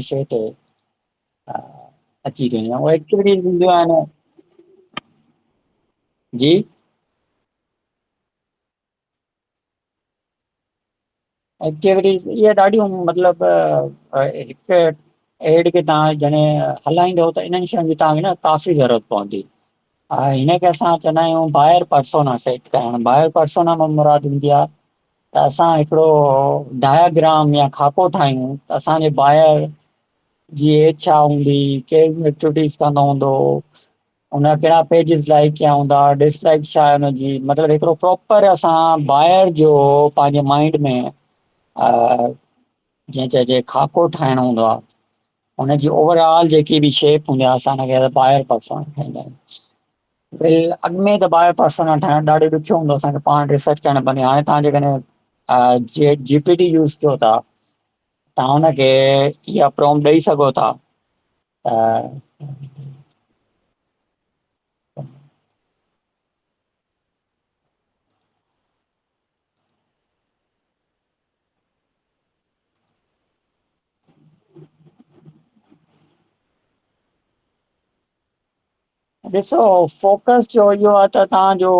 شيء تي اچي ٿو وڃي. اهي ايڪٽيوٽيز هونديون آهن. جي ايڪٽيوٽيز اهي ڏاڍيون مطلب هڪ ايڊ کي توهان جڏهن هلائيندو ته انهن شين جي توهان کي نه ڪافي ضرورت پوندي. هن کي اسان چوندا آهيون بائر پرسونا سيٽ ڪرڻ. بائر پرسونا مان مراد هوندي آهي ته اسان هڪڙو ڊاياگرام يا خاڪو ٺاهيون ته اسان جي بائر جي ايج ڇا هوندي، ڪهڙيون ايڪٽيوٽيز ڪندو هوندو، ان جا ڪهڙا پيجز لائڪ ڪيا هوندا، ڊس لائڪ ڇا آهي ان جي، مطلب هڪڙو پراپر اسان بائر جو پنهنجي مائنڊ ۾ جيئن چئجي خاڪو ٺاهڻو هوندو آهي، ان جي اوور آل جيڪي به شيپ هوندي آهي اسان ان کي بائر پرسونا ٺاهيندا آهيون. ويل اڳ ۾ ته بائر پرسونا ٺاهڻ ڏاڍو ڏکيو هوندو، اسان کي پاڻ ريسرچ ڪرڻ پوندي. هاڻي توهان جيڪڏهن جي پي ٽي يوز ڪيو ٿا، توهان ان کي اها پرومپٽ ڏئي سگهو ٿا ته ڏسو فوڪس جو اهو آهي ته توهان جو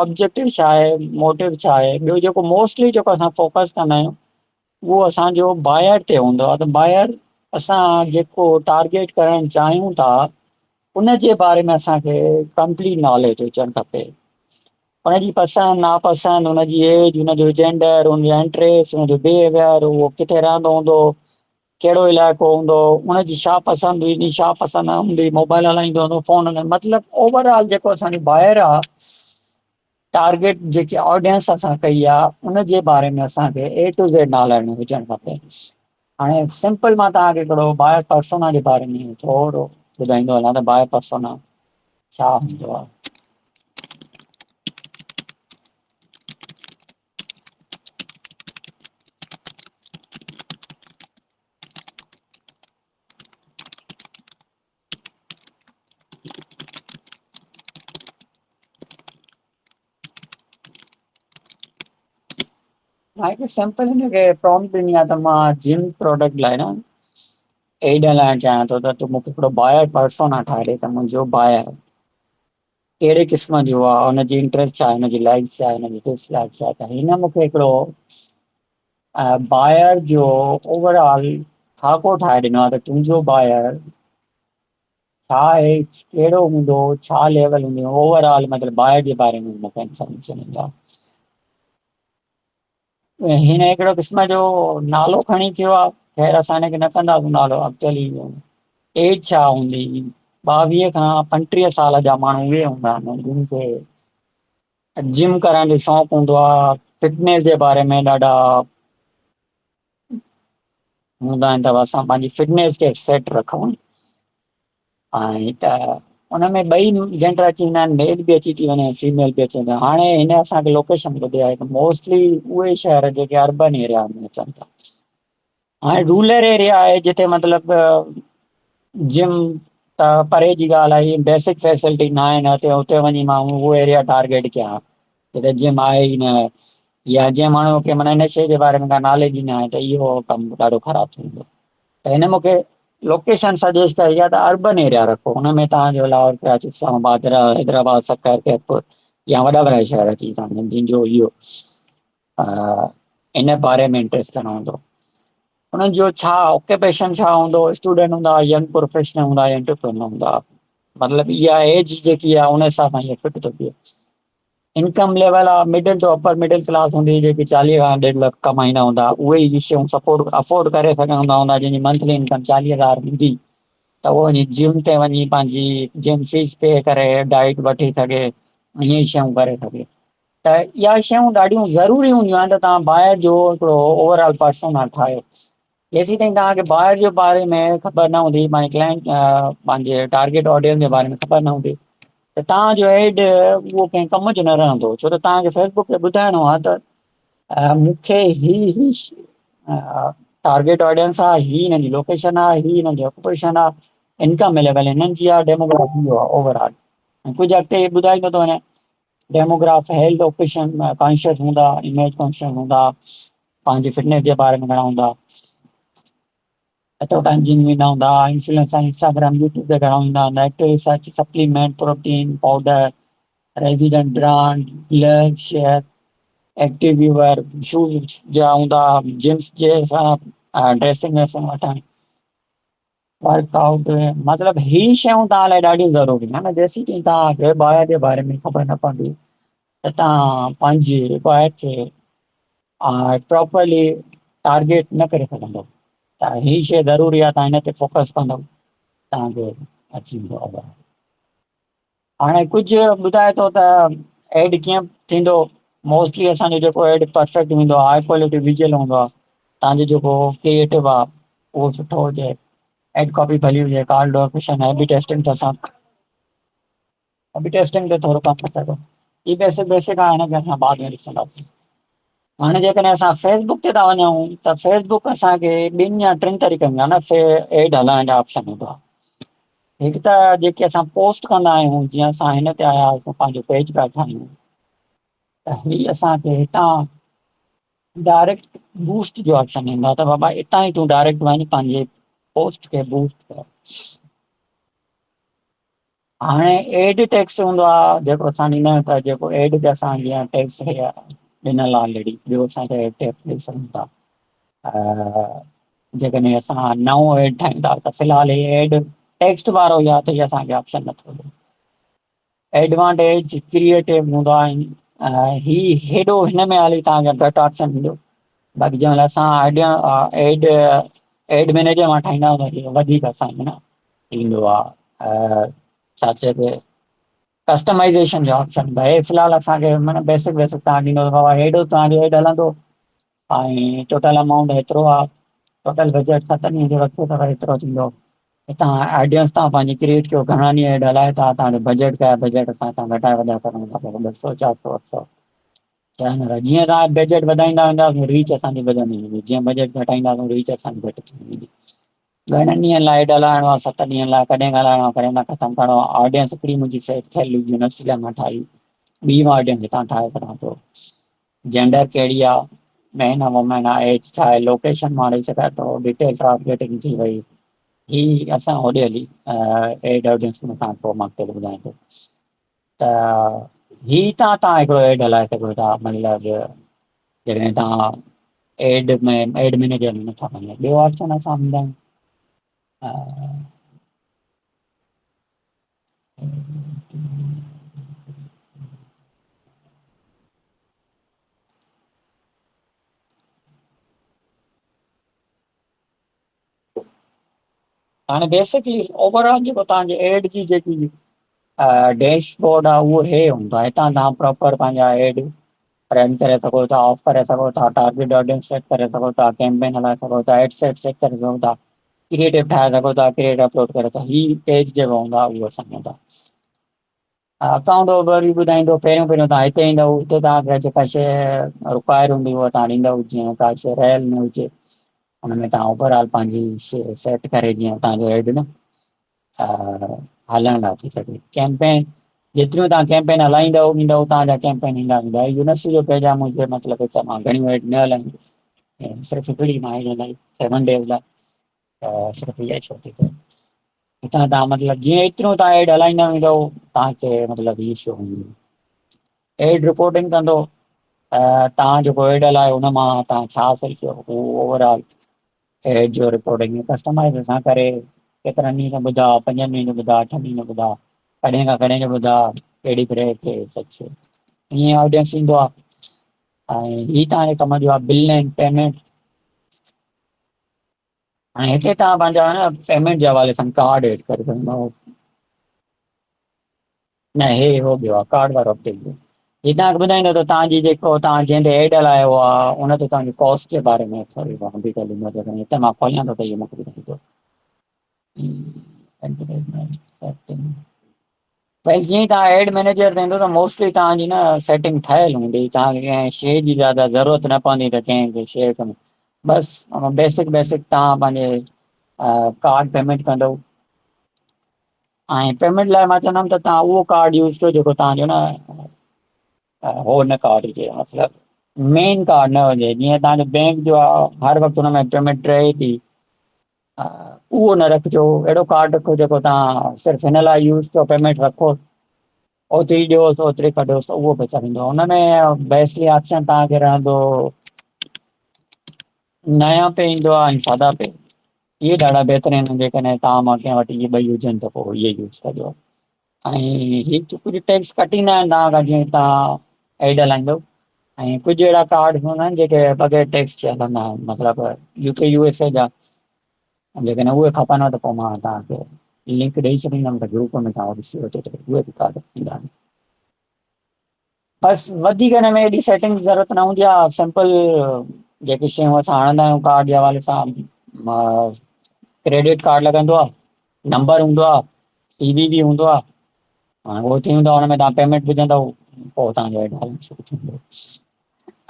آبجيڪٽو ڇا آهي، موٽو ڇا آهي. ٻيو جيڪو موسٽلي جيڪو اسان فوڪس ڪندا آهيون اهو اسان جو بائر تي هوندو آهي ته بائر اسان جيڪو ٽارگيٽ ڪرڻ چاهيون ٿا ان جي باري ۾ اسان کي ڪمپليٽ ناليج هجڻ کپي. ان جي پسند ناپسند، ان جي ايج، ان جو جينڊر، ان جو انٽريسٽ، ان جو بيهيويئر، اهو ڪٿي رهندو هوندو، ڪهڙو علائقو هوندو، ان جي ڇا پسند هوندي، ڇا پسند نه هوندي، موبائل هلائيندو هوندو، فون هلائيندو، مطلب اوور آل جيڪو اسان جو بائر آ، ٽارگيٽ جيڪي آڊينس اسان ڪئي آ، ان جي باري ۾ اسان کي اي ٽو زيڊ ناليج هجڻ کپي. هاڻي سمپل مان توهان کي هڪڙو بائر پرسونا جي باري ۾ ٿورو ٻڌائيندو هلان ته بائر پرسونا ڇا هوندو آ. مان هڪ سمپل هن کي پرامپٽ ڏني آهي ته مان جم پروڊڪٽ لاء نه ايڊ هلائڻ چاهيان ٿو ته تون مونکي هڪڙو بائر پرسونا ٺاهي ڏي ته منهنجو بائر ڪهڙي قسم جو آهي، ان جي انٽرسٽ ڇا آهي، ان جي لائڪ ڇا آهي، ان جي ڊس لائڪ ڇا آهي. ته هن مونکي هڪڙو بائر جو اوور آل خاڪو ٺاهي ڏنو آهي ته تنهنجو بائر ڇا آهي، ڪهڙو هوندو، ڇا ليول هوندي، اوور آل مطلب بائر جي باري ۾ مونکي انفارميشن ڏيندا. هن هڪڙو قسم جو نالو کڻي ٿيو آهي، خير اسان هن کي نه ڪنداسون نالو. اڳتي هلي ايج ڇا هوندي، 22 کان 35 سال جا ماڻهو اهي هوندا آهن جن کي جم ڪرڻ جو شوق هوندو آهي، فٽنيس جي باري ۾ ڏاڍا هوندا آهن ته اسان پنهنجي فٽنيس کي سيٽ رکون. ۽ ته ان ۾ ٻئي جينڊر اچي ويندا آهن، ميل به اچي ٿي وڃي، فيميل به اچي وڃي. هاڻي هن اسان کي لوڪيشن ٻڌي آهي ته موسٽلي اهي شهر جيڪي اربن ايريا ۾ اچن ٿا. هاڻي رورل ايريا آهي جتي مطلب جم ته پري جي ڳالهه آهي، بيسڪ فيسلٽي نه آهن اتي، اتي وڃي مان اهو ايريا ٽارگيٽ ڪيان جتي جم آهي ئي نه، يا جنهن ماڻهوء کي معنيٰ ان شيء جي باري ۾ ڪا ناليج ئي نه آهي ته اهو ڪم ڏاڍو خراب ٿيندو. ته هن مون کي لوڪيشن سجيسٽ ڪئي آهي ته اربن ايريا رکو، ان ۾ توهان جو لاهور، ڪراچي، اسلام آباد، حيدرآباد، سکر، خيرپور يا وڏا وڏا شهر اچي ٿا وڃن جن جو اهو ان باري ۾ انٽريسٽ گهڻو هوندو. انهن جو ڇا آڪيپيشن ڇا هوندو، اسٽوڊنٽ هوندا، ينگ پروفيشنل هوندا، انٽرپرينر هوندا، مطلب اها ايج جيڪي آهي ان حساب سان اهو فٽ ٿو بيهي. انڪم ليول آ middle to upper middle class هوندي، جيڪي 40 کان 1.5 لک ڪمائيندا هوندا اهي ئي شيون سپورٽ افورڊ ڪري سگهندا هوندا. جنهن جي منٿلي انڪم 40,000 هوندي ته اهو وڃي جم تي وڃي پنهنجي جم فيس پي ڪري ڊائيٽ وٺي سگهي، ائين ئي شيون ڪري سگهي. ته اها شيون ڏاڍيون ضروري هونديون آهن ته توهان بائر جو هڪڙو اوور آل پرسونا ٺاهيو. جيسين تائين توهان کي بائر جي باري ۾ خبر نه هوندي، پنهنجي ڪلائنٽ پنهنجي ٽارگيٽ آڊينس جي باري ۾ خبر نه هوندي ته توهان جو ايڊ اهو ڪنهن ڪم جو نه رهندو. ڇو ته توهان کي فيس بڪ تي ٻڌائڻو آهي ته مون کي هي هي ٽارگيٽ آڊينس آهي، هي هنن جي لوڪيشن آهي، هي هنن جو آڪوپيشن آهي، انڪم ليول هنن جي آهي، ڊيموگرافي اهو آهي اوور آل. ۽ ڪجهه اڳتي ٻڌائيندو ٿو وڃان، ڊيموگراف هيلٿ آڪوپيشن ڪانشس هوندا، اميج ڪانشس هوندا، پنهنجي فٽنيس جي باري ۾ گهڻا هوندا. ايترو ٽائيم جم ويندا هوندا، انفلوئنسر انسٽاگرام يوٽيوب تي گهڻا ايندا هوندا، active research, supplement, protein powder, resident brand, glove share, active viewer, shoes جا هوندا، جمس جي سان ڊريسنگ ويسنگ وٺڻ، ورڪ آئوٽ، مطلب هي شيون توهان لاء ڏاڍيون ضروري آهن. جيسين تائين توهان کي ٻاهر جي باري ۾ خبر نه پوندي ته توهان پنهنجي ٻاهر کي پراپرلي ٽارگيٽ نه ڪري سگهندو. ته هي شيء ضروري آهي، توهان هن تي فوڪس ڪندو توهان کي اچي ويندو. هاڻي ڪجهه ٻڌائي ٿو ته ايڊ ڪيئن ٿيندو. موسٽلي اسانجو جيڪو ايڊ پرفيڪٽ هوندو آهي، هاء ڪوالٽي ويجوئل هوندو آهي، توهان جو جيڪو ڪريئيٽو آهي اهو سٺو هجي، ايڊ ڪاپي ڀلي هجي، ڪال لوڪيشن اي بي ٽيسٽنگ ته اسان اي بي ٽيسٽنگ تي ٿورو ڪم ڪري سگهو. هي بيسڪ بيسڪ آهي، هن کي اسان بعد ۾ ڏسنداسين. هاڻي جيڪڏهن اسان فيسبڪ تي ٿا وڃون ته فيسبڪ اسانکي ٻن يا ٽن طريقن سان نه ايڊ هلائڻ جا آپشن هوندو آهي. هڪ ته جيڪي اسان پوسٽ ڪندا آهيون، جيئن اسان هن تي آيا آهيون پنهنجو پيج پيا ٺاهيون ته هي اسانکي هتان ڊائريڪٽ بوسٽ جو آپشن ايندو آهي ته بابا هتان ئي تون ڊائريڪٽ وڃ پنهنجي پوسٽ کي بوسٽ ڪر. هاڻي ايڊ ٽيڪس هوندو آهي جيڪو اسان ڏيندا آهيون ته جيڪو ايڊ تي اسان جيئن ٽيڪس کي ڏنل آهي آلريڊي، ٻيو اسان کي ايڊ ٽيڪس ڏئي سگهون ٿا. جيڪڏهن اسان نئون ايڊ ٺاهيون ٿا ته في الحال هي ايڊ ٽيڪسٽ وارو يا ته هي اسان کي آپشن نٿو ڏئي. ايڊوانٽيج ڪريئيٽو هوندو آهي، هي هيڏو هن ۾ هلي توهان کي گهٽ آپشن ڏيندو. باقي جنهن مهل اسان ايڊ ايڊ مينيجر مان ٺاهيندا آهيون ته وڌيڪ اسان کي نه ايندو آهي، ڇا چئبو ڪسٽمائزيشن جو آپشن. ڀئي في الحال اسان کي معنيٰ بيسڪ بيسڪ توهان ڏيندو بابا هيڏو توهان جو ايڊ هلندو ۽ ٽوٽل امائونٽ هيترو آهي، ٽوٽل بجيٽ 7 ڏينهن جو رکيو اٿو هيترو ٿيندو. هتان آڊينس توهان پنهنجي ڪريئيٽ ڪيو، گهڻا ڏينهن ايڊ هلائي ٿا، توهان جو بجيٽ ڪيا، بجيٽ اسان هتان گهٽائي وڌائي سگهون ٿا، 200 400 800 جيئن توهان بجيٽ وڌائيندا ويندا ريچ اسان جي وڌندي ويندي، جيئن بجيٽ گهٽائينداسون ريچ اسان جي گهٽ ٿيندي ويندي. گهڻن ڏينهن لاء ايڊ هلائڻو آهي، 7 ڏينهن لاء، ڪڏهن هلائڻو آهي ڪڏهن تان ختم ڪرڻو آهي. آڊينس هڪڙي منهنجي سيٽ ٿيل هئي يونيورسٽي لاء مان ٺاهي، ٻي مان آڊينس هتان ٺاهي سگهان ٿو. جينڊر ڪهڙي آهي، مين آهي وومين آهي، ايج ڇا آهي، لوڪيشن مان ڏئي سگهان ٿو، ڊيٽيل ٽارگيٽنگ ٿي وئي. هي اسان هوڏي هلي ايڊ آڊينس ۾ تان پوء مان ٻڌايان ٿو ته هي تان هڪڙو ايڊ هلائي سگهو ٿا. مطلب جيڪڏهن توهان ايڊ ۾ ايڊ مينيجر ۾ نٿا وڃو، ٻيو آپشن اسان هوندا آهن هاڻي بيسڪلي اوور آل جيڪو توهان جي ايڊ جي جيڪي ڊيش بورڊ آهي اهو هي هوندو آهي. هتان توهان پراپر پنهنجا ايڊ رن ڪري سگهو ٿا، آف ڪري سگهو ٿا، ٽارگيٽ آڊينس سيٽ ڪري سگهو ٿا، ڪيمپين هلائي سگهو ٿا، ايڊ سيٽ سيٽ ڪري سگهو ٿا، ڪريئيٽو ٺاهي سگهو ٿا، ڪريئيٽو اپلوڊ ڪري ٿا. هي پيج جيڪو هوندو آهي اهو اسان جو هوندو آهي. اڪائونٽ اوور ويو ٻڌائيندو، پهريون پهريون توهان هتي ايندؤ، هتي توهان کي جيڪا شيء رڪوائر هوندي اها توهان ڏيندؤ، جيئن ڪا شيء رهيل نه هجي ان ۾ توهان اوور آل پنهنجي شيء سيٽ ڪري جيئن توهان جو ايڊ نه هلڻ لاء ٿي سگهي. ڪيمپين جيتريون توهان ڪيمپين هلائيندؤ ايندؤ توهان جا ڪيمپين ايندا ويندا. يونيورسٽي جو پيج آهي منهنجي، مطلب ته مان گهڻيون ايڊ نه هلايون، صرف هڪڙي مان ايڊ هلائي 7 ڊيز لاء، ته صرف اها ئي شو ٿي ٿئي. هتان توهان مطلب جيئن ايتريون توهان ايڊ هلائيندا ويندؤ توهان کي مطلب هي شو هوندي. ايڊ رپورٽنگ ڪندو توهان جيڪو ايڊ هلايو ان مان توهان ڇا حاصل ڪيو اهو اوور آل ايڊ جو رپورٽنگ ڪسٽمائز اسان ڪري ڪيترن ڏينهن جو ٻڌا، 5 ڏينهن جو ٻڌا، 8 ڏينهن جو ٻڌا، ڪڏهن کان ڪڏهن جو ٻڌا، ڪهڙي بريڪ سچ ائين آڊينس ايندو آهي. ۽ هي توهان جي ڪم جو آهي بل اينڊ پيمينٽ. هاڻي هتي توهان پنهنجا نه پيمينٽ جي حوالي سان ڪارڊ ايڊ ڪري سگهندا آهيو. نه هي هو ٻيو آهي ڪارڊ وارو اپڊيٽ جو هي توهان کي ٻڌائيندو ته توهان جي جيڪو توهان جنهن تي ايڊ هلايو آهي ان تي توهان جي ڪاسٽ جي باري ۾ ٿوري گهڻي ڊيٽيل ڏيندو. جيڪڏهن هتي مان کوليان ٿو ته اهو مون کي ٻڌائيندو. سيٽنگ ڀئي جيئن ئي توهان ايڊ مئنيجر تي ايندو ته موسٽلي توهان جي نه سيٽنگ ٺهيل هوندي، توهان کي ڪنهن شيء جي زياده ضرورت نه پوندي ته ڪنهن کي شيئر ڪندو، بس بيسڪ بيسڪ توهان پنهنجي ڪارڊ پيمينٽ ڪندو. ۽ پيمينٽ لاء مان چوندم ته توهان اهو ڪارڊ يوز ڪيو جيڪو توهان جو نه هو نه ڪارڊ هجي، مطلب مين ڪارڊ نه هجي، جيئن توهان جو بينڪ جو آهي هر وقت ان ۾ پيمينٽ رهي ٿي. اهو نه رکجو، اهڙو ڪارڊ رکو جيڪو توهان صرف هن لاء يوز ڪيو، پيمينٽ رکو، اوتري ڏيوس اوتري ڪڍوس ته اهو بهتر ايندو. هن ۾ بيسٽلي آپشن توهان کي رهندو نيا پي ايندو آهي ۽ سادا پي، اهي ڏاڍا بهترين آهن. جيڪڏهن توهان مان ڪنهن وٽ اهي ٻئي هجن ته پوء اهي يوز ڪجو. ۽ هي ڪجهه ٽيڪس ڪٽيندا آهن توهان کان جيئن توهان ايڊ هلائيندو، ۽ ڪجهه اهڙا ڪارڊ هوندا آهن جيڪي بغير ٽيڪس جي هلندا آهن، مطلب يو ڪي يو ايس اي جا. جيڪڏهن اهي کپنو ته پوء مان توهان کي لنڪ ڏئي ڇڏيندم ته گروپ ۾ توهان ڏسي وٺو ته اهي به ڪارڊ ايندا آهن. بس وڌيڪ هن ۾ ايڏي سيٽنگ جي ضرورت نه هوندي آهي، سمپل جيڪي شيون اسان هڻندا آهيون ڪارڊ جي حوالي سان، ڪريڊٽ ڪارڊ لڳندو آهي، نمبر هوندو آهي، سي وي وي هوندو آهي، هاڻي اهو ٿي ويندو آهي، هن ۾ توهان پيمينٽ وجهندو پوء توهان جو ايڊ هلڻ شروع ٿيندو.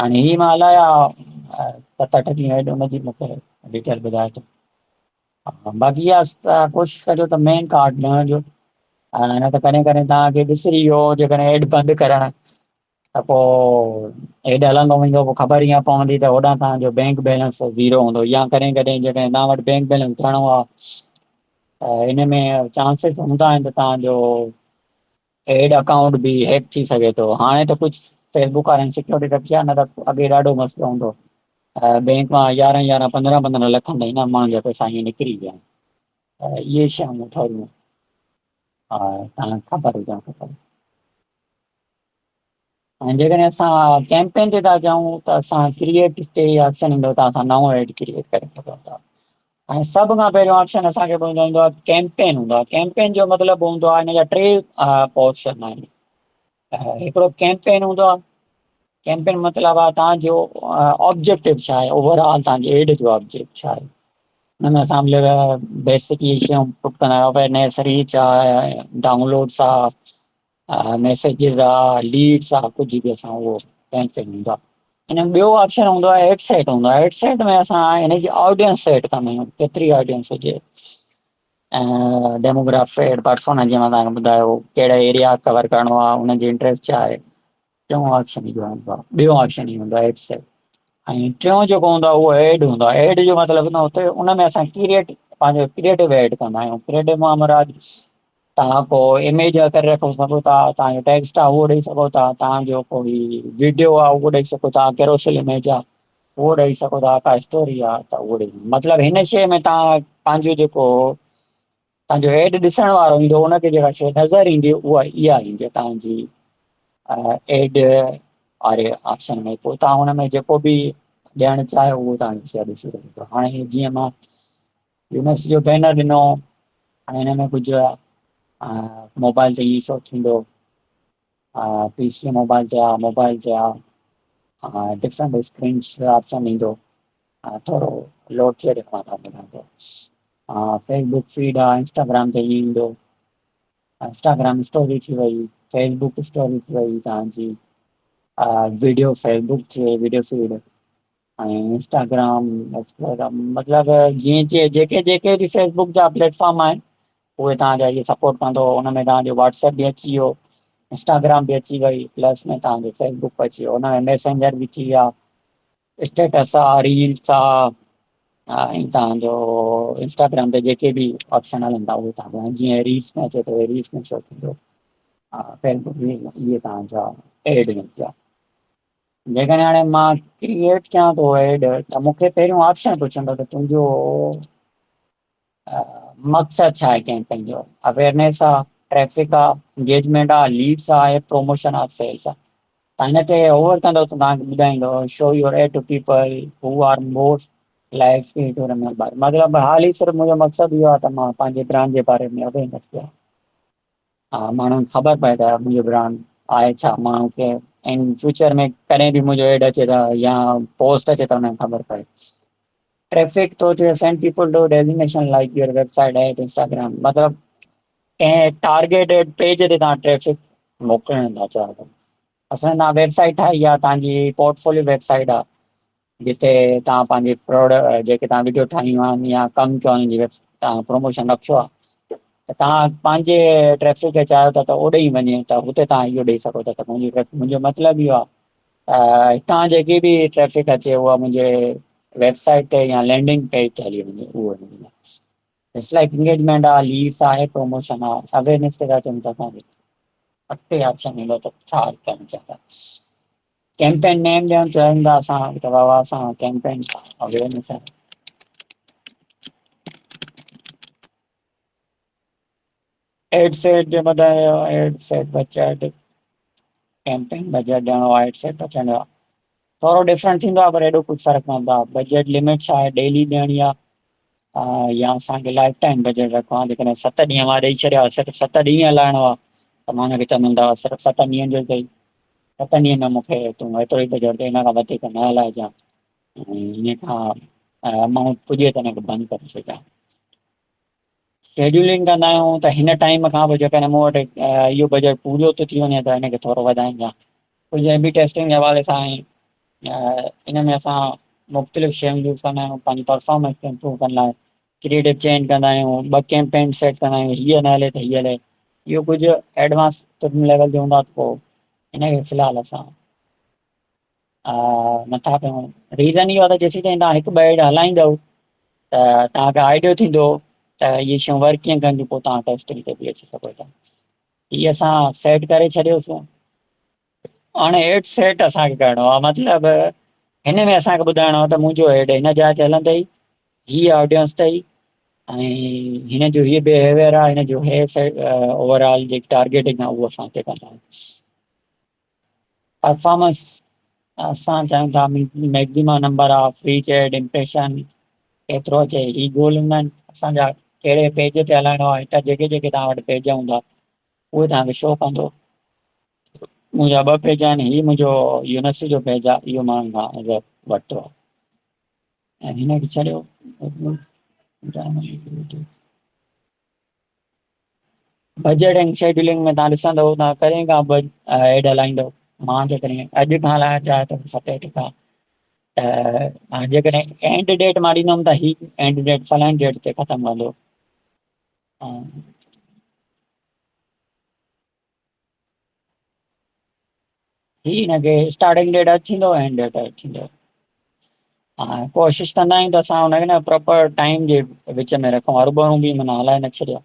هاڻي هي مان هلايا 7 8 ڏينهن ايڊ، هن جي مونکي ڊيٽيل ٻڌائي ٿو. باقي اها ڪوشش ڪجو ته مين ڪارڊ نه جو، نه ته ڪڏهن ڪڏهن توهان کي وسري ويو جيڪڏهن ايڊ بند ڪرڻ ته پوء ايڊ هلندو ويندو، پوء خبر ئي نه پوندي ته هوڏانهن توهان جو بينڪ بيلنس زيرو هوندو. يا ڪڏهن ڪڏهن جيڪڏهن توهان وٽ بينڪ بيلنس گهڻو آهي ته ان ۾ چانسز هوندا آهن ته توهان جو ايڊ اڪائونٽ به هيڪ ٿي سگهي ٿو. هاڻي ته ڪجهه فيسبڪ وارن سيڪيورٽي رکي آهي، نه ته اڳي ڏاڍو مسئلو هوندو، بينڪ مان 11 11 15 15 لکن تائين نه ماڻهن جا پئسا ائين نڪري ويا آهن. اهي شيون ٿوريون توهان کي خبر هجڻ کپن. ۽ جيڪڏهن اسان ڪيمپين تي ٿا چاهيون ته اسان ڪريئيٽ تي آپشن ايندو ته اسان نئون ايڊ ڪريئيٽ ڪري سگهون ٿا. ۽ سڀ کان پهريون آپشن اسان کي ايندو آهي ڪيمپين هوندو آهي. ڪيمپين جو مطلب هوندو آهي هن جا ٽي پورشن آهن. هڪڙو ڪيمپين هوندو آهي، ڪيمپين مطلب آهي توهان جو آبجيڪٽو ڇا آهي، اوور آل توهان جي ايڊ جو آبجيڪٽ ڇا آهي. هن ۾ اسان بيسڪ اهي شيون پٽ ڪندا آهيون، اويئرنيس، ريچ آهي، ڊائونلوڊس آهي، ميسيجز آ، ليڊس آ، ڪجهه به اسان اهو ڪيمپين هوندو آ. ان ۾ ٻيو آپشن هوندو آهي ايڊ سيٽ هوندو آهي. ايڊ سيٽ ۾ اسان ان جي آڊينس سيٽ ڪندا آهيون، ڪيتري آڊينس هجي ۽ ڊيموگرافڪ پرسونا جيئن مان توهان کي ٻڌايو ڪهڙا ايريا ڪور ڪرڻو آهي، ان جي انٽريسٽ ڇا آهي. ٽيون آپشن اهو هوندو آهي، ٻيو آپشن اهو هوندو آهي ايڊ سيٽ. ۽ ٽيون جيڪو هوندو آهي اهو ايڊ هوندو آهي. ايڊ جو مطلب هوندو آهي اتي ان ۾ اسان ڪريئيٽ پنهنجو ڪريئيٽو ايڊ ڪندا آهيون. ڪريئيٽو مان مراد توهان ڪو اميج ڪري رکو سگهو ٿا، توهان جو ٽيڪسٽ آهي اهو ڏئي سگهو ٿا، توهان جو ڪوئي ويڊيو آهي اهو ڏئي سگهو ٿا، ڪيروسل اميج آهي اهو ڏئي سگهو ٿا، ڪا اسٽوري آهي ته اهو ڏئي. مطلب هن شيء ۾ توهان پنهنجو جيڪو توهان جو ايڊ ڏسڻ وارو ايندو ان کي جيڪا شيء نظر ايندي اها اها ايندي توهان جي ايڊ واري آپشن ۾. پوء توهان ان ۾ جيڪو به ڏيڻ چاهيو اهو توهان جي شيء ڏسي سگهو ٿا. هاڻي جيئن مان يونيورسٽي جو بينر ڏنو، هاڻي هن ۾ ڪجهه موبائل تي ائين شو ٿيندو، پي سي موبائل تي آ، موبائل تي آ، ڊفرنٽ اسڪرينس آپشن ايندو. ٿورو لوڊ ٿئي ته مان توهان کي ٻڌايان ٿو. فيسبڪ فيڊ آ، انسٽاگرام تي ائين ايندو، انسٽاگرام اسٽوري ٿي وئي، فيسبڪ اسٽوري ٿي وئي، توهان جي ويڊيو فيسبڪ ٿي وئي، ويڊيو فيڊ ۽ انسٽاگرام ايڪسپلور. مطلب جيئن جيئن جيڪي جيڪي به فيسبڪ جا پليٽ فارم آهن اهي توهان جا اهي سپورٽ ڪندو. ان ۾ توهان جو واٽس ايپ به اچي ويو، انسٽاگرام به اچي وئي، پلس ۾ توهان جو فيسبڪ به اچي ويو، ان ۾ ميسينجر به ٿي ويا، اسٽيٽس آ، ريلس آ، ۽ توهان جو انسٽاگرام تي جيڪي به آپشن هلن ٿا اهي توهان جيئن ريلس ۾ اچي ٿو ريلس ۾ شو ٿيندو، فيسبڪ ۾ اهي توهان جا ايڊ ۾ ٿيا. جيڪڏهن هاڻي مان ڪريئيٽ ڪيان ٿو ايڊ ته مون کي پهريون آپشن پڇندو ته تنهنجو مقصد ڇا آهي ڪيمپين جو، اويئرنيس آ، ٽريفڪ آ، انگيجمينٽ آ، ليڊس آ، پروموشن آ، سيلس آ. تان هن تي اوور ڪندو ته توهان کي ٻڌائيندو show your ad to people who are more likely to remember. مطلب حال ئي صرف منهنجو مقصد اهو آ ته مان پنهنجي برانڊ جي باري ۾ اويئرنيس ڏيان، ها ماڻهن کي خبر پئي ته منهنجو برانڊ آهي ڇا، ماڻهو کي ان فيوچر ۾ ڪڏهن به منهنجو ايڊ اچي ته يا پوسٽ اچي ته انهن کي خبر پئي. ٽريفڪ ٿو ٿئي send people to destination like your website, app, Instagram. مطلب ڪنهن ٽارگيٽيڊ پيج تي توهان ٽريفڪ موڪلڻ ٿا چاهيو. اسان توهان ويب سائيٽ ٺاهي آهي، توهان جي پورٽ فوليو ويب سائيٽ آهي جتي توهان پنهنجي پروڊڪٽ جيڪي توهان ويڊيو ٺاهيون آهن يا ڪم ڪيو آهي ان جي توهان پروموشن رکيو آهي ته توهان پنهنجي ٽريفڪ کي چاهيو ٿا ته اوڏي ئي وڃي ته هتي توهان اهو ڏئي سگهو ٿا ته منهنجي ٽريفڪ، منهنجو مطلب اهو آهي ته هتان جيڪي به ٽريفڪ اچي اها منهنجي ويب سائيٽ تي يا لينڊنگ پيج تي هلي وڃي اهو. It's like engagement آ، ليڊس آهي، پروموشن آ، اويئرنيس تي ٿا چئون ته اسان کي اڳتي آپشن ايندو ته ڇا ڪرڻ چاهيندا. ڪيمپين نيم ڏيڻ چاهيندا اسان ته بابا اسان ڪيمپين اويئرنيس آهي. ايڊ سيٽ جي مٿان ad set budget campaign budget ڏيڻو آهي، ايڊ سيٽ بچڻ جو ٿورو ڊفرنٽ ٿيندو آهي پر ايڏو ڪجهه فرق نه هوندو آهي. بجيٽ لمٽ ڇا آهي، ڊيلي ڏيڻي آهي يا اسان کي لائف ٽائيم بجيٽ رکڻو آهي. جيڪڏهن 7 ڏينهن مان ڏيئي ڇڏيا، صرف 7 ڏينهن هلائڻو آهي ته مان هن کي چوندم ته صرف 7 ڏينهن جو اٿئي، 7 ڏينهن ۾ مون کي تون ايترو ئي بجيٽ ڏي، هن کان وڌيڪ نه هلائجان ۽ ان کان امائونٽ پڄي ته هن کي بند ڪري ڇڏجان. شيڊيولنگ ڪندا آهيون ته هن ٽائيم کان پوءِ جيڪڏهن مون وٽ اهو بجيٽ پورو ٿو ٿي وڃي ته هن کي ٿورو وڌائيندا. ڪجهه اي بي ٽيسٽنگ جي حوالي سان ان ۾ اسان مختلف شيون يوز ڪندا آهيون پنهنجي پرفارمنس کي امپروو ڪرڻ لاءِ. ڪريئيٽو چينج ڪندا آهيون، 2 ڪيمپين سيٽ ڪندا آهيون، هيءَ نه هلي ته هيءَ هلي. اهو ڪجهه ايڊوانس ليول جو هوندو آهي ته پوءِ هن کي في الحال اسان نٿا ڪيون. ريزن اهو آهي ته جيسين تائين توهان هڪ ٻه ايڊ هلائيندؤ ته توهان کي آئيڊيو ٿيندو ته اهي شيون ورڪ ڪيئن ڪنديون، پوءِ توهان ٽيسٽنگ تي به اچي سگهو ٿا. هيءَ اسان سيٽ ڪري ڇڏيوسين. هاڻي ايڊ سيٽ اسان کي ڪرڻو آهي، مطلب هن ۾ اسان کي ٻڌائڻو آهي ته منهنجو ايڊ هن جاءِ تي هلندئي، هيءَ آڊينس اٿئي ۽ هن جو هيءَ بهيويئر آهي، هن جو هي اوور آل جيڪي ٽارگيٽنگ آهي اهو اسان هتي ڪندا آهيون. پرفارمنس اسان چاهيون ٿا maximum number of reach add impression ڪيترو اچي، هي گول هوندا آهن اسان جا، ڪهڙي پيج تي هلائڻو آهي. هتان جيڪي جيڪي توهان وٽ پيج هوندا اهي توهان کي شو ڪندو. منهنجا 2 پيج آهن، هي منهنجو يونيورسٽي جو پيج آهي، اهو مان هن کان ورتو آهي ۽ هن کي ڇڏيو. بجيٽ ۽ شيڊيولنگ ۾ توهان ڏسندؤ توهان ڪڏهن کان ايڊ هلائيندؤ. مان جيڪڏهن اڄ کان هلائڻ چاهيان ته 7 اٺ کان، ته هاڻي جيڪڏهن اينڊ ڊيٽ مان ڏيندم ته هي اينڊ ڊيٽ فلاڻي ڊيٽ تي ختم ڪندو. هي هن کي اسٽارٽنگ ڊيٽ اڄ ٿيندو، اينڊ ڊيٽ اڄ ٿيندو. ها، ڪوشش ڪندا آهيون ته اسان هن کي نه پراپر ٽائيم جي وچ ۾ رکون، هربرو به معنيٰ هلائي نه ڇڏيو.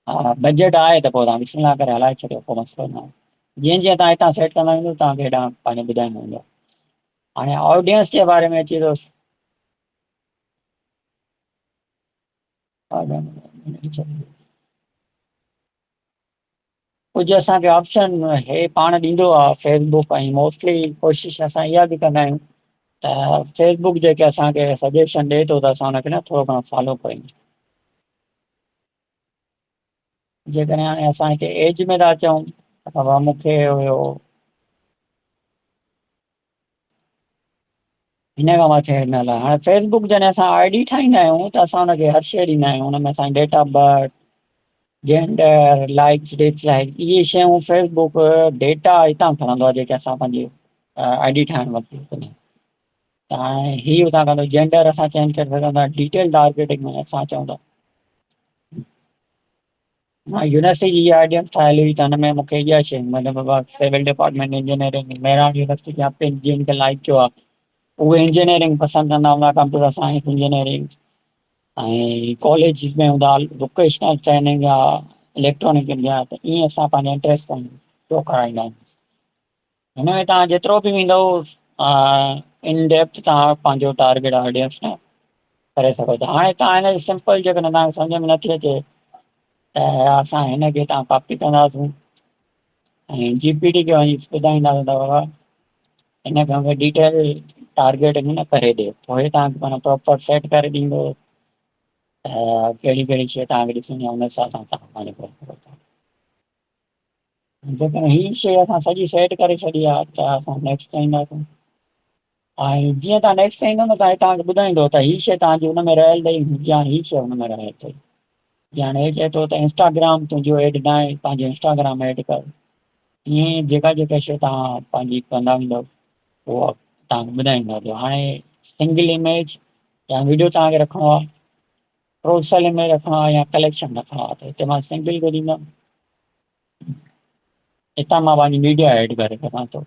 ها، بجيٽ آهي ته پوءِ توهان بسم الله ڪري هلائي ڇڏيو، ڪو مسئلو نه آهي. جيئن جيئن توهان هتان سيٽ ڪندا ويندو توهان کي هيڏانهن پنهنجو ٻڌائيندو ويندو. هاڻي آڊينس جي باري ۾ اچي ٿو. ڪجهه اسان کي آپشن هي پاڻ ڏيندو آهي فيس بڪ، ۽ موسٽلي ڪوشش اسان اها به ڪندا آهيون ته فيس بڪ جيڪي اسان کي سجيشن ڏئي ٿو ته اسان هن کي نه ٿورو گهڻو فالو ڪيون. جيڪڏهن هاڻي اسان هتي ايج ۾ ٿا اچون ته بابا مون کي هيو هن کان مٿي نه هلائي. هاڻي فيس بڪ جڏهن اسان I D ٺاهيندا آهيون ته اسان هن کي هر شيءِ ڏيندا آهيون، هن ۾ اسان جي date of birth, gender, likes, dislike, اهي شيون فيس بڪ ڊيٽا هتان کڻندو آهي جيڪي اسان پنهنجي I D ٺاهڻ وقت ڪندا آهيون. ته هاڻي هي هتان کڻندو، جينڊر اسان چينج ڪري سگهندا آهيون، ڊيٽيل ٽارگيٽنگ ۾ اسان چئون ٿا مان يونيورسٽي جي اها آئيڊيا ٺاهيل هئي ته هن ۾ مون کي اها شيءِ مطلب civil department engineering Mehran university جا پن جن کي لائيڪ ڪيو آهي اهي انجنيئرنگ پسند ڪندا هوندا، ڪمپيوٽر سائنس انجنيئرنگ ۽ ڪاليج ۾ هوندا ووڪيشنل ٽريننگ يا اليڪٽرانڪ انجنيئر، ته ائين اسان پنهنجا انٽريسٽ شو ڪرائيندا آهيون. هن ۾ توهان جيترو به ويندؤ ان ڊيپٿ توهان پنهنجو ٽارگيٽ آڊينس نه ڪري سگهو ٿا. هاڻي توهان هن سمپل جيڪڏهن توهان کي سمجهه ۾ نٿي اچي ته اسان هن کي توهان ڪاپي ڪنداسون ۽ جي پي ٽي کي وڃي ٻڌائينداسين ته بابا هن کي مون کي ڊيٽيل ٽارگيٽ نه ڪري ڏي، پوءِ هي توهان کي معنيٰ پراپر سيٽ ڪري ڏيندو ته ڪهڙي ڪهڙي شيءِ توهان کي ڏسڻي آهي ان حساب سان توهان پنهنجو ڪري سگهو ٿا. جيڪڏهن هي شيءِ اسان سڄي سيٽ ڪري ڇڏي آهي ته اسان نيڪسٽ تي اينداسين ۽ جيئن توهان نيڪسٽ تي ايندو نه ته توهان کي ٻڌائيندو ته هي شيءِ توهان جي هن ۾ رهيل اٿئي يا هي شيءِ هن ۾ رهيل اٿئي. جيئن هاڻي هي چئي ٿو ته انسٽاگرام تنهنجو ايڊ نه آهي، پنهنجو انسٽاگرام ايڊ ڪر. ائين جيڪا جيڪا شيءِ توهان پنهنجي ڪندا ويندؤ اها توهان کي ٻڌائيندو. هاڻي سنگل اميج يا وڊيو توهان کي رکڻو آهي، پروفائل اميج رکڻو آهي يا ڪليڪشن رکڻو آهي ته هتي مان سنگل کي ڏيندم. هتان مان پنهنجي ميڊيا ايڊ ڪري سگهان ٿو.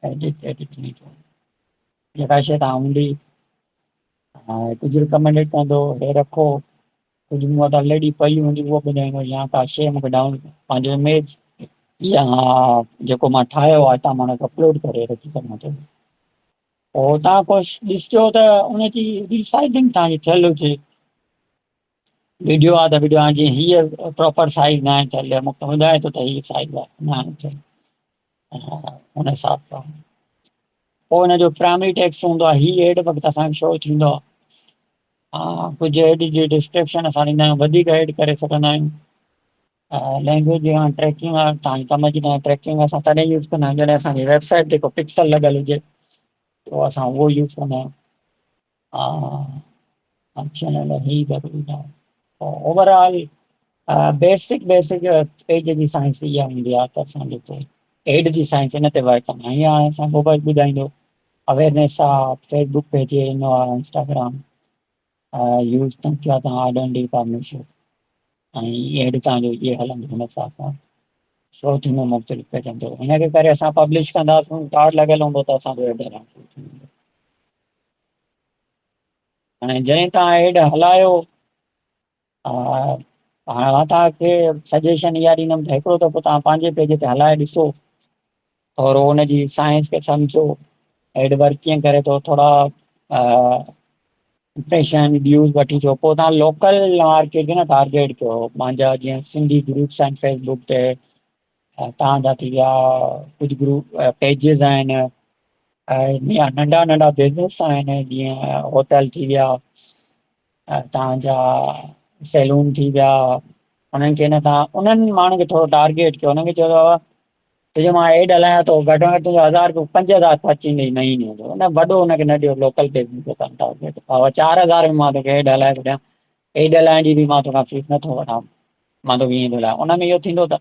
ايڊٽ ايڊٽ ميڊيا جيڪا شيءِ توهان هوندي ڪجهه رڪمينڊيڊ ڪندو هي رکو. ڪجهه مون وٽ آلريڊي پئي هوندي اهو ٻڌائيندو يا ڪا شيء مونکي ڊائون پنهنجو اميج يا جيڪو مان ٺاهيو آهي تان مان اپلوڊ ڪري رکي سگهان ٿو. پوء توهان ڪوشش ڏسجو ته ان جي ريسائزنگ توهان جي ٿيل هجي. ويڊيو آهي ته ويڊيو هاڻي جيئن هيء پراپر سائز نه آهي ٿيل، مونکي ٻڌائي ٿو ته هي سائز نه آهي ٿيل ان حساب سان. پوء ان جو پرائمري ٽيڪسٽ هوندو آهي، هي ايڊ وقت اسانکي شو ٿيندو آهي. ڪجهه ايڊ جي ڊسڪرپشن اسان ڏيندا آهيون، وڌيڪ ايڊ ڪري سگهندا آهيون. لينگويج جي هاڻي ٽريڪنگ آهي، توهان جي ڪم جي توهان ٽريڪنگ اسان تڏهن يوز ڪندا آهيون جڏهن اسان جي ويب سائيٽ تي ڪو پڪسل لڳل هجي تو اسان اهو يوز ڪندا آهيون. آپشنل هي ضروري نه آهي. Over all basic basic page جي سائنس اها هوندي آهي ته اسان جيڪو ايڊ جي سائنس ان تي ورڪ ڪندا آهيون. هاڻي اسان موبائل ٻڌائيندو اويئرنيس آهي، فيس بڪ پيج ايندو آهي، انسٽاگرام يوز ڪيو توهان آئيڊينٽي پارٽنرشپ ۽ ايڊ توهان جو اهي هلندو هن حساب سان شو ٿيندو مختلف پيجن تي. هن کي ڪري اسان پبلش ڪنداسون، ڪارڊ لڳل هوندو ته اسان جو ايڊ هلڻ شروع ٿي ويندو. هاڻي جڏهن توهان ايڊ هلايو، هاڻي مان توهان کي سجيشن اها ڏيندم ته هڪڙو دفعو توهان پنهنجي پيج تي هلائي ڏسو، ٿورو ان جي سائنس کي سمجهو، ايڊ ورڪ ڪيئن ڪري ٿو، ٿورا امپريشن ويوز وٺي اچو. پوء توهان لوڪل مارڪيٽ کي نه ٽارگيٽ ڪيو. پنهنجا جيئن سنڌي گروپس آهن فيس بڪ تي توهان جا ٿي ويا، ڪجهه گروپ پيجز آهن يا ننڍا ننڍا بزنس آهن جيئن هوٽل ٿي ويا، توهان جا سيلون ٿي ويا، انهن کي نه توهان انهن ماڻهن کي ٿورو ٽارگيٽ ڪيو. انهن کي چئو بابا تنهنجو مان ايڊ هلايان ٿو، گهٽ ۾ گهٽ تنهنجو هزار رپيو 5000 خرچ ايندئي مهيني جو، نه وڏو ان کي نه ڏيو. لوڪل بزنس کي توهان ٽارگيٽ بابا 4000 ۾ مان توکي ايڊ هلائي ٿو ڏيان، ايڊ هلائڻ جي به مان توکان فيس نٿو وٺان، مان توکي ائين ٿو هلايان. ان ۾ اهو ٿيندو ته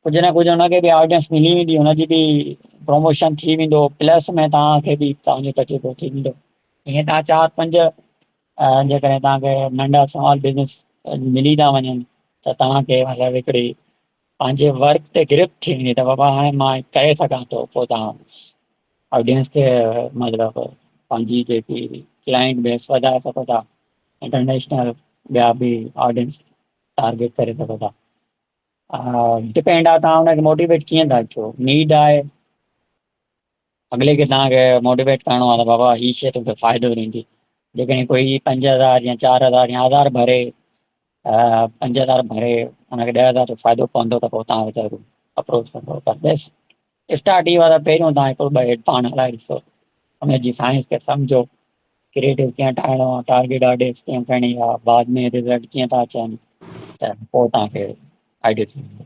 ڪجهه نه ڪجهه هن کي به آڊينس ملي ويندي، هن جي به پروموشن ٿي ويندو، پلس ۾ توهان کي به توهان جو تجربو ٿي ويندو. ائين توهان 4 5 جيڪڏهن توهان کي ننڍا سمال بزنس ملي ٿا وڃن ته توهان کي مطلب هڪڙي پنهنجي ورڪ تي گرپ ٿي ويندي ته بابا هاڻي مان ڪري سگهان ٿو. پوء توهان آڊينس کي مطلب پنهنجي جيڪي ڪلائنٽ بيس وڌائي سگهو ٿا، انٽرنيشنل ٻيا به آڊينس ٽارگيٽ ڪري سگهو ٿا. ڊپينڊ آهي توهان ان کي موٽيويٽ ڪيئن ٿا ڪيو. نيڊ آهي اڳلي کي توهان کي موٽيويٽ ڪرڻو آهي ته بابا هي شيء توکي فائدو ڏيندي. جيڪڏهن ڪوئي 5000 يا 4000 يا 1000 ڀري، 5000 ڀري ان کي 10,000 جو فائدو پوندو ته پوء توهان ويچارو اپروچ ڪندو. پر بس اسٽارٽ اهو آهي ته پهريون توهان هڪڙو ٻه ايڊ پاڻ هلائي ڏسو، ان جي سائنس کي سمجهو، ڪريئيٽو ڪيئن ٺاهڻو آهي، ٽارگيٽ آڊينس ڪيئن ڪرڻي آهي، بعد ۾ رزلٽ ڪيئن ٿا اچن، ته پوء توهان کي آئيڊيو ٿي ويندو.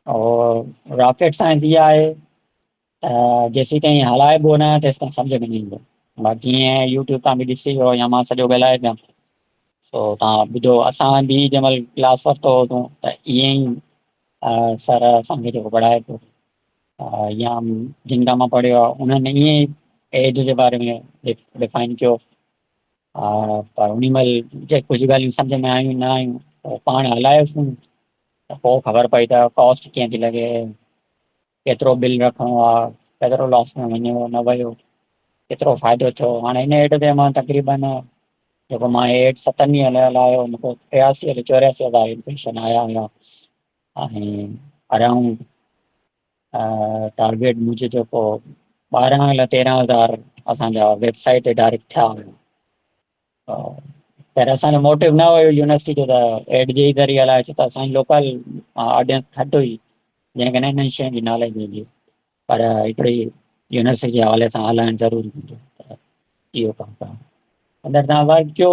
اور راڪيٽ سائنس اها آهي ته جيسين تائين هلائبو نه تيسين تائين سمجهه ۾ نه ايندو. باقي ائين يوٽيوب تان به ڏسي ويو يا مان سڄو ڳالهائي پيا سو توهان ٻڌو، اسان به جنهن مهل ڪلاس ورتو هو ته ائين ئي سر اسان کي جيڪو پڙهائي پيو يا جن کان مان پڙهيو آهي انهن ائين ئي ايج جي باري ۾ ڊفائن ڪيو، پر ان مهل جي ڪجهه ڳالهيون سمجهه ۾ آيون نه آيون، پوء پاڻ هلايوسون ته پوء خبر پئي ته ڪاسٽ ڪيئن ٿي لڳي، ڪيترو بل رکڻو آهي، ڪيترو لاس ۾ وڃو نه ويو، ڪيترو فائدو ٿيو. هاڻي هن ايڊ تي مان تقريبن جيڪو مان ايڊ 7 ڏينهن هلايو، مونکي 83 الائي 84 هزار امپريشن آيا هيا ۽ اراؤنڊ ٽارگيٽ منهنجو جيڪو 12 الائي 13 هزار اسان جا ويب سائيٽ تي ڊائريڪٽ ٿيا هيا. پر اسان جو موٽو نه هيو يونيورسٽي جو ته ايڊ جي ئي ذريعي هلائي، ڇو ته اسان جي لوڪل آڊينس گهٽ هئي جنهن کي انهن شين جي ناليج هوندي، پر هڪڙي يونيورسٽي جي حوالي سان هلائڻ ضروري هوندو ته اهو ڪم ڪرڻ. اگر توهان ورڪ ڪيو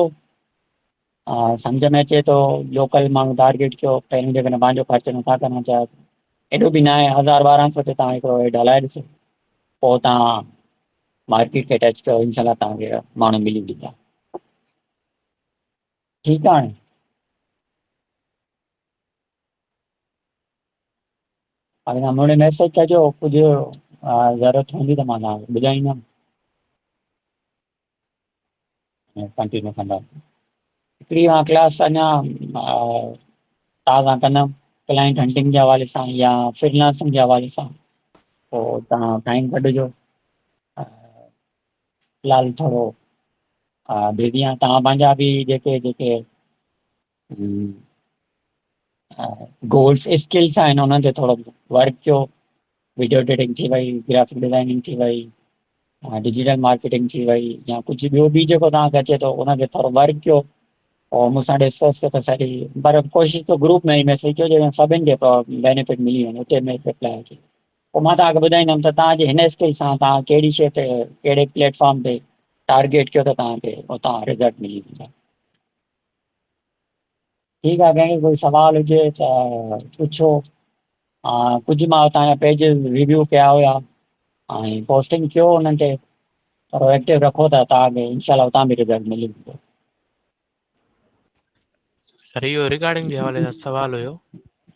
سمجهه ۾ اچي ٿو، لوڪل ماڻهو ٽارگيٽ ڪيو پهريون، جيڪڏهن پنهنجو خرچ نٿا ڪرڻ چاهيو ايڏو به نه آهي، 1000 1200 تي توهان هڪڙو ايڊ هلائي ڏسو، پوء توهان مارڪيٽ کي ٽچ ڪيو، انشاء الله توهان کي ماڻهو ملي ويندا. ٺيڪ آهي هاڻي هاڻي توهان مون ڏي ميسيج ڪجو، ڪجهه ضرورت هوندي ته مان توهان کي ٻڌائيندم، ڪنٽينيو ڪنداسين. هڪڙي مان ڪلاس اڃا توهان سان ڪندم ڪلائنٽ هنٽنگ جي حوالي سان يا فري لانسنگ جي حوالي سان، پوءِ توهان ٽائيم ڪڍجو. في الحال ٿورو بزي آهيان. توهان پنهنجا به جيڪي جيڪي گولس اسڪلس آهن انهن تي ٿورو ورڪ ڪيو. وڊيو ايڊيٽنگ ٿي وئي، گرافڪ ڊزائننگ ٿي وئي، ڊجيٽل مارڪيٽنگ ٿي وئي، يا ڪجهه ٻيو به جيڪو توهان کي اچي ٿو ان تي ٿورو ورڪ ڪيو. پوءِ مون سان ڊسڪس ڪيو ته سڄي، پر ڪوشش ڪيو گروپ ۾ ئي ميسيج ڪيو جنهن ۾ سڀني کي بينيفٽ ملي وڃي، اتي ۾ رپلائي اچي. پوءِ مان توهان کي ٻڌائيندم ته توهان جي هن اسڪل سان توهان ڪهڙي شيءِ تي ڪهڙي پليٽ فارم تي ٽارگيٽ ڪيو ته توهان کي اتان رزلٽ ملي ويندا. ٺيڪ آهي، ڪنهن کي ڪوئي سوال هجي ته پڇو. ڪجهه مان توهان جا پيج ريويو ڪيا هئا ۽ پوسٽنگ ڪيو انهن تي، ٿورو ايڪٽو رکو ته توهان کي انشاء الله اتان به رزلٽ ملي ويندو. سر اهو رڪارڊنگ جي حوالي سان سوال هيو.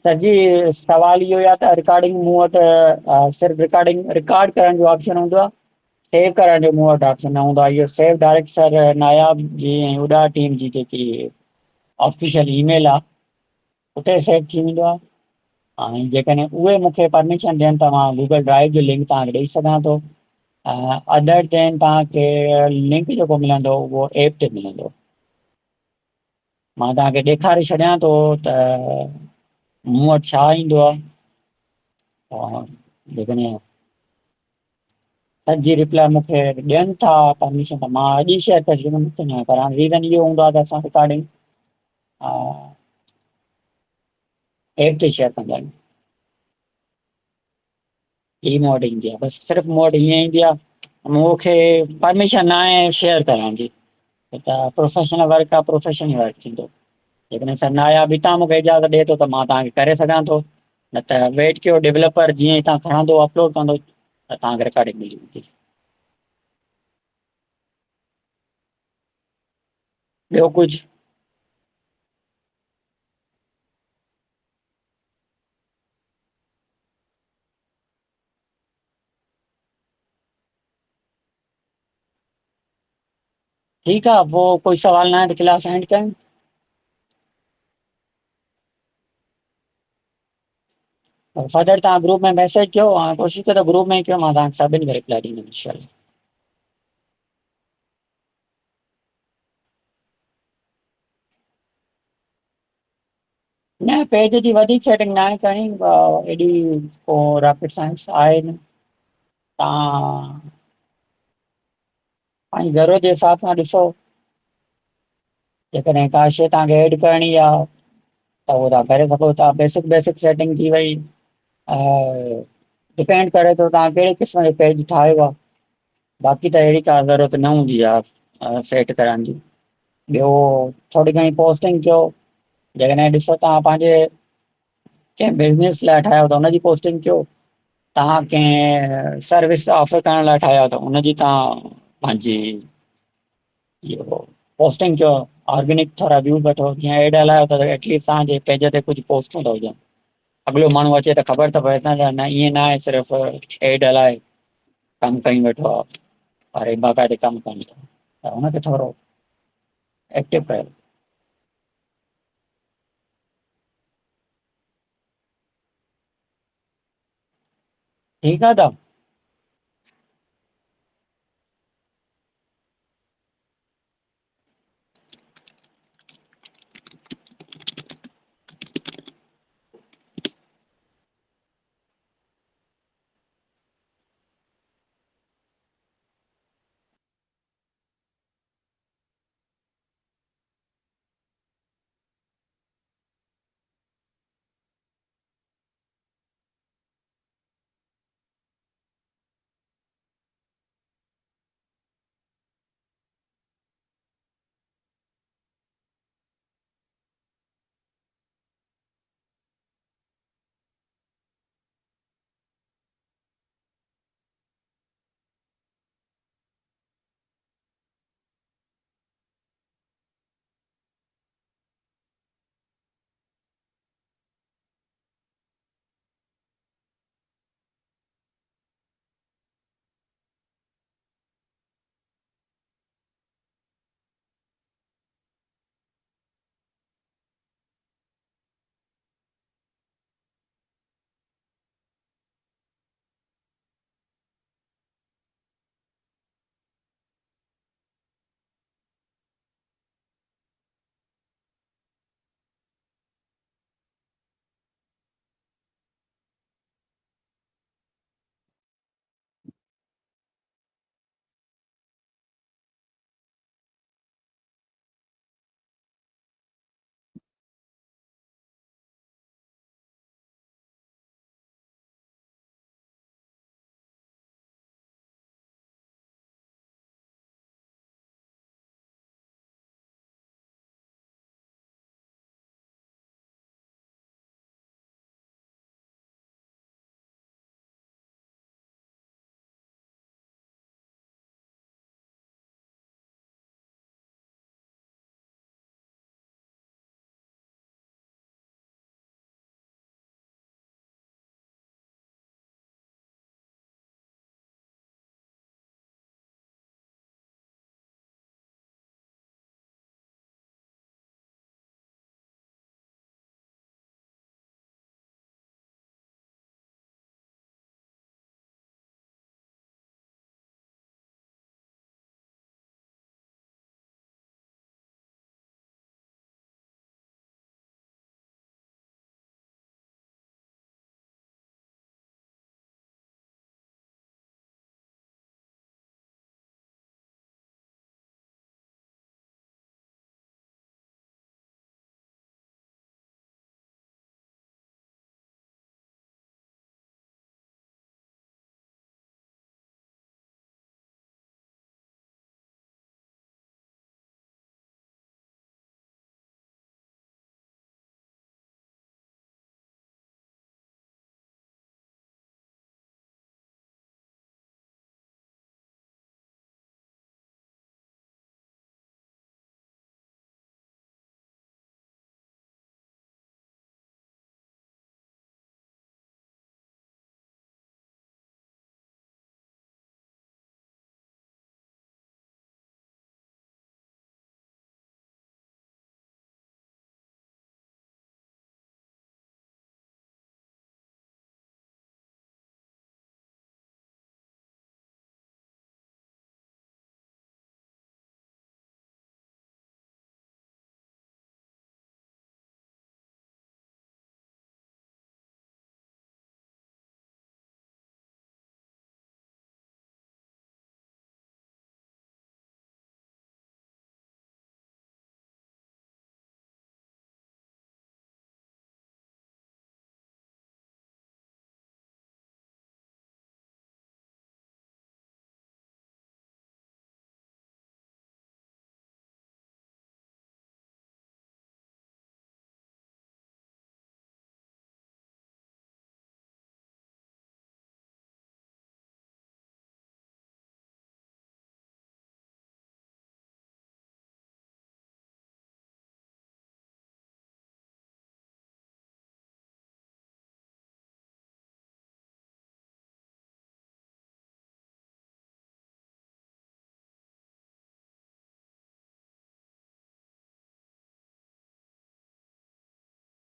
سر جي سوال اهو آهي ته رڪارڊنگ مون وٽ صرف رڪارڊنگ رڪارڊ ڪرڻ جو آپشن هوندو آهي، سيو ڪرڻ جو مون وٽ آپشن نه هوندو آهي. اهو سيو ڊائريڪٽ سر ناياب جي ۽ اڏا ٽيم جي جيڪي آفيشل اي ميل آهي اتي سيو ٿي ويندو آهي. ۽ جيڪڏهن اهي مون کي پرميشن ڏين ته مان گوگل ڊرائيو جو لنڪ توهان کي ڏئي سگهان ٿو. ادر دين توهان کي لنڪ جيڪو ملندو اهو ايپ تي ملندو. مان توهان کي ڏيکاري ڇڏيان ٿو ته مون وٽ ڇا ايندو آهي. جيڪڏهن سر جي رپلائي مون کي ڏين ٿا پرميشن ته مان اڄ ئي شيئر ڪري ڇڏيندم، مون کي نه، پر هاڻي ريزن اهو هوندو آهي ته اسان رڪارڊنگ ايپ تي شيئر ڪندا آهيون. هي مون وٽ ايندي آهي، بس صرف مون وٽ ائين ايندي آهي، مون کي پرميشن نه آهي شيئر ڪرڻ جي. ته پروفيشنل ورڪ آهي، پروفيشنل ورڪ ٿيندو. جيڪڏهن سر ناياب هتان مون کي اجازت ڏئي ٿو ته مان توهان کي ڪري سگهان ٿو، نه ته ويٽ ڪيو، ڊيولپر جيئن هتان کڻندو اپلوڊ ڪندو ته توهان کي رڪارڊنگ ملي ويندي. ٻيو ڪجهه؟ ٺيڪ آهي، پوءِ ڪوئي سوال نه آهي ته ڪلاس اينڊ ڪيون. فردر توهان گروپ ۾ ميسيج ڪيو ۽ ڪوشش ڪيو ته گروپ ۾ ئي ڪيو، مان توهان کي سڀني کي رپلائي ڏيندم انشاء الله. نه پيج جي وڌيڪ سيٽنگ نه آهي ڪرڻي، ايڏي ڪو راڪيٽ سائنس آهي نه. توهان پنهنجي ضرورت جي حساب سان ڏسو، جيڪڏهن ڪا شيءِ توهان کي ايڊ ڪرڻي آهي ته اهو توهان ڪري سگهو ٿا. بيسڪ بيسڪ سيٽنگ ٿي وئي، ڊپينڊ ڪري ٿو توهان ڪهڙي قسم جو پيج ٺاهيو آهي. باقي ته اهڙي ڪا ضرورت نه هوندي آهي سيٽ ڪرڻ جي. ٻيو ٿوري گهڻي پوسٽنگ ڪيو، جيڪڏهن ڏسو توهان پنهنجي ڪنهن بزنس لاءِ ٺاهيو ته هن جي پوسٽنگ ڪيو، توهان ڪنهن سروس آفر ڪرڻ لاءِ ٺاهيو ته هن جي توهان پنهنجي اهو پوسٽنگ ڪيو، آرگينڪ ٿورا ويو وٺو. جيئن ايڊ هلايو ته ايٽليسٽ توهان جي پيج تي ڪجهه پوسٽون ته هجن، اڳلو ماڻهو اچي ته خبر ته پئي نه ته نه ائين نه آهي صرف ايڊ هلائي ڪم ڪئي ويٺو آهي، پر باقاعدي ڪم ڪن ٿا، ته هن کي ٿورو ايڪٽو ڪيو. ٺيڪ آهي ته